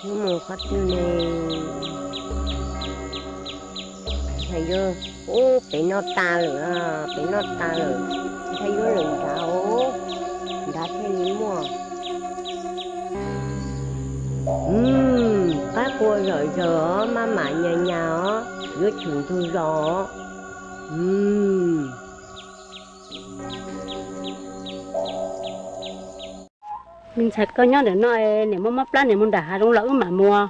Mus qhov twg ne? Ntshai yuav, ub, pem no tas lawm, pem no tas lawm. Ntshai yuav lawm nrad, nrad thiaj li muaj. Qab qua zom zaws os, maj mam nyas nyas os, yuav tshwm ntug zos os. Me ntxhais, koj nyob ntawm no, niam muab mob plab niam mus nram hav zoov los wb mam mus.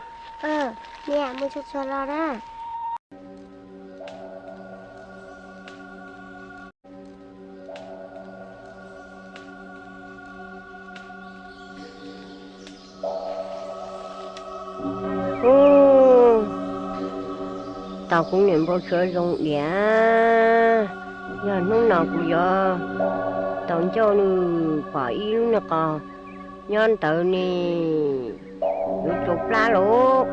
Niam, mus txhua txhua los na. Ub, tau kuv niam npau suav zoo diam. Yog hnub no kuv yuav tau ncauj nws pom ib lub nyuag qos nyob ntawd ne, yuav tsau plab lauj.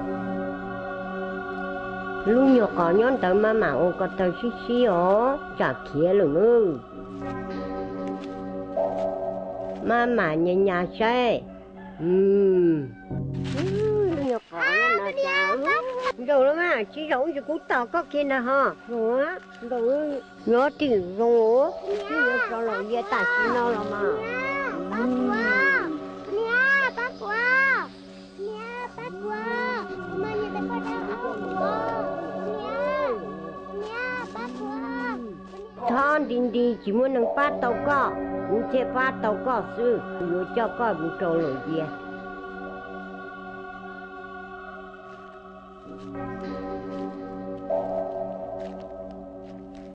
Lub nyuag qos nyob ntawd maj mam ua ko taw sib sib os, tsam khiav lawm nawb. Maj mam nyas nyas saib. Lub nyuag qos nyob no cas, zaum los mas tsis zaum ces kuv tom koj kiag ntag ho. Zaum, zaum, nyob tim zoo, twb yuav tso los ya tam sim no los mas. Thob nti nti tsis muaj neeg pab tau koj, kuv thiaj pab tau koj xwb. Kuv yuav coj koj mus rau lawm cia.